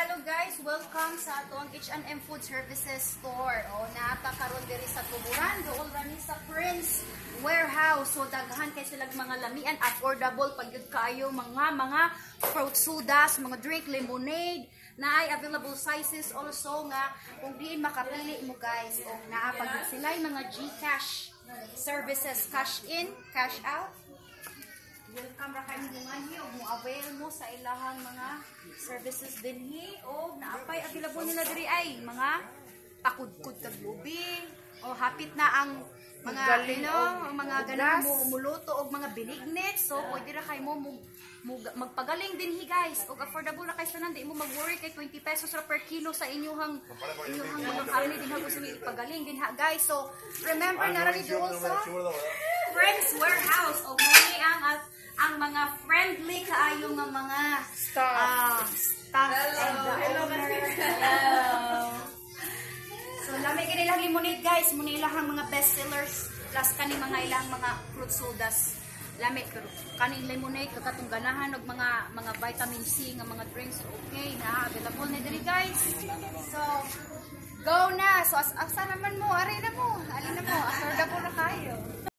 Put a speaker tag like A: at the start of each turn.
A: Hello guys, welcome sa atoang H&M Food Services Store. O naa ta karon diri sa Tuburan, dool ra ni sa Prince Warehouse. So daghan kay silang mga lamian, affordable pag gyud kaayo mga fruit sodas, mga drink, lemonade, naay available sizes also nga kung diin makapili mo, guys. O naa pa gyud sila mga GCash services, cash in, cash out. Welcome ra kayo mo og mo avail mo sa ilahang mga services dinhi. Og naapay available nila diri ay mga pakudkod kag lubi o hapit na ang mga
B: Galing og
A: mga
B: gas.
A: Ganahan mo muluto og mga binignit, so pwede ra kay mo magpagaling dinhi, guys, og affordable ra kay tanan. Di mo mag-worry kay 20 pesos ra per kilo sa inyuhang mga karne dinha. Gusto mo ipagaling dinha, guys. So remember, naa ra ni dool sa Friends Warehouse o mo ni ang at ang mga friendly kaayo nga mga
B: staff.
A: Staff and the owner. Hello. So lami kay nilang lemonade, guys, mo ni ilahang mga best sellers plus kani mga ilang mga fruit sodas. Lami pero kaning lemonade katong ganahan og mga vitamin C nga mga drinks, okay na available na diri, guys. So go na. So asa naman mo, ari na mo, ali na mo, affordable na kayo.